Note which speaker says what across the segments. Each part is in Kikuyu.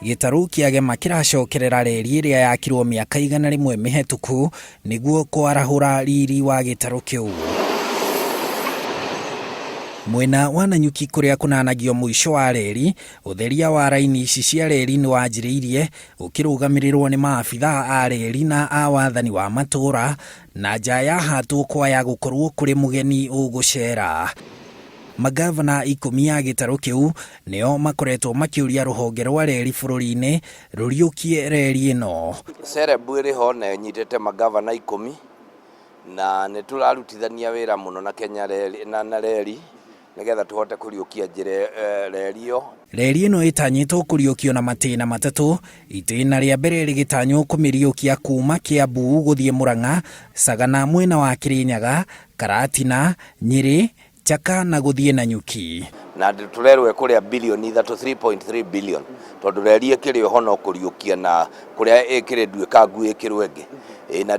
Speaker 1: Gĩtarũ kĩa Gema kĩracokerera reri ĩrĩa yakirwo mĩaka 100 mĩhetũku nĩguo kwarahũra riri wa gĩtarũ kĩu. Mwena wa Nanyuki kũrĩa kũnanagio mũico wa reri, ũtheria wa raini ici cia reri nĩ wanjĩrĩirie ũkĩrũgamĩrĩrwo nĩ maabithaa a reri na a wathani wa matũũra na nja yahatwo kwaya gũkorwo kũrĩ mũgeni ũgũcera. Mangavana 10 a gĩtarũ kĩu nĩo makoretwo makĩũria rũhonge rwa reri bũrũri-inĩ rũriũkie reri ĩno.
Speaker 2: Sereb ĩrĩ ho na ĩnyitĩte mangavana 10 na nĩ tũrarutithania wĩra mũno na Kenya Reri, na reri nĩgetha tũhote kũriũkia njĩra reri ĩyo.
Speaker 1: Reri ĩno ĩtanyĩtwo kũriũkio na matĩna matatũ, itĩna rĩa mbere rĩgĩtanywo kũmĩriũkia kuma Kiambu gũthiĩ Murang'a, Sagana mwena wa Kirinyaga, Karatina, Nyĩrĩ, Chaka na gũthiĩ Nanyuki.
Speaker 2: Na tũrerwo ĩkũrĩa bilioni ithatũ, 3.3 billion, tondũ reri ĩkĩrĩ oho no kũriũkia na kũrĩa ĩkĩrĩ nduĩkangu ĩkĩrwo ĩngĩ. Ĩ, na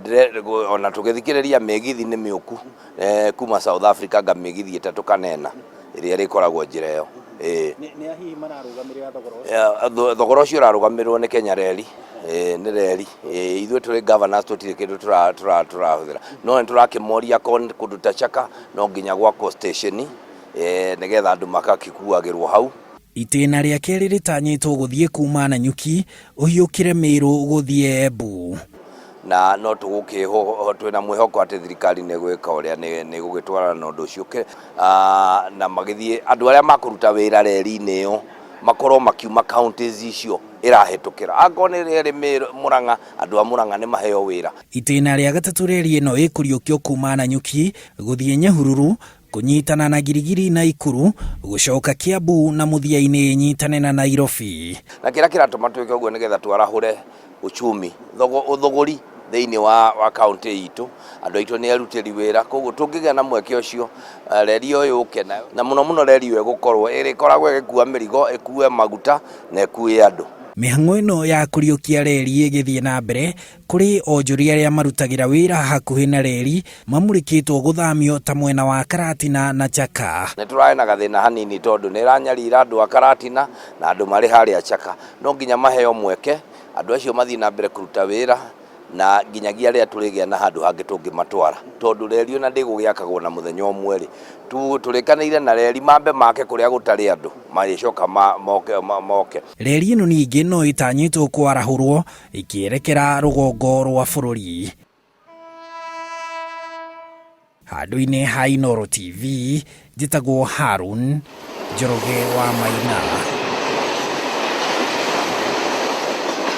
Speaker 2: ona tũgĩthikĩrĩria mĩgithi nĩ mĩũku kuma South Africa anga mĩgithi 3 kana 4 ĩrĩa ĩrĩkoragwo njĩra ĩyo. Ĩ.
Speaker 3: Nĩ a hihi mararũgamĩrĩra thogora ũcio?
Speaker 2: Thogora ũcio ũrarũgamĩrĩrwo nĩ Kenya Reri. Nĩ reri. Ithuĩ tũrĩ governors tũtirĩ kĩndũ tũrahũthĩra. No nĩ tũrakĩmoria kũndũ ta Chaka no nginya gwakwo station nĩgetha andũ magakĩkuagĩrwo hau.
Speaker 1: Itĩna rĩa kerĩ rĩtanyĩtwo gũthiĩ kuma Nanyuki ũhiũkĩre Mĩrũ gũthiĩ Embu.
Speaker 2: Na no twĩna mwĩhoko atĩ thirikari nĩ ĩgwĩka ũrĩa nĩ ĩgũgĩtwarana na ũndũ ũcio na magĩthiĩ andũ arĩa makũruta wĩra reri-inĩ ĩyo makorwo makiuma counties icio ĩrahĩtũkĩra. Angorwo nĩ reri Murang'a, andũ a Murang'a nĩ maheo wĩra.
Speaker 1: Itĩna rĩa gatatũ reri ĩno ĩkũriũkio kuma Nanyuki gũthiĩ Nyahururu, kũnyitana na Girigiri na Ikuru, gũcoka Kiambu na mũthia-inĩ ĩnyitane na Nairobi.
Speaker 2: Na kĩrĩa kĩratũma twĩke ũguo nĩgetha twarahũre uchumi, ũthũgũri thĩinĩ wa kaũntĩ itũ. Andũ aitũ nĩ arutĩri wĩra, koguo tũngĩgĩa na mweke ũcio, reri ĩyo yũke, na mũno mũno reri ĩyo ĩgũkorwo ĩrĩkoragwo ĩgĩkua mĩrigo, ĩkue maguta na ĩkue andũ.
Speaker 1: Mĩhang'o ĩno ya kũriũkia reri ĩgĩthiĩ na mbere, kũrĩ onjoria arĩa marutagĩra wĩra hakuhĩ na reri mamũrĩkĩtwo gũthamio ta mwena wa Karatina na Chaka.
Speaker 2: Nĩ tũrarĩ na gathĩna hanini tondũ nĩ ĩranyarira andũ a Karatina na andũ marĩ harĩa Chaka. No nginya maheo mweke andũ acio mathiĩ na mbere kũruta wĩra na nginyagia rĩrĩa tũrĩgĩa na handũ hangĩ tũngĩmatwara. Tondũ reri ona ndĩgũgĩakagwo na mũthenya ũmwe rĩ, tũrĩkanĩire na reri mambe make kũrĩa gũtarĩ andũ marĩcoka moke.
Speaker 1: Reri ĩno ningĩ no ĩtanyĩtwo kwarahũrwo ĩkĩerekera rũgongo rwa bũrũri. Handũ-inĩ ha Inooro TV, njĩtagwo Harun Njoroge wa Maina.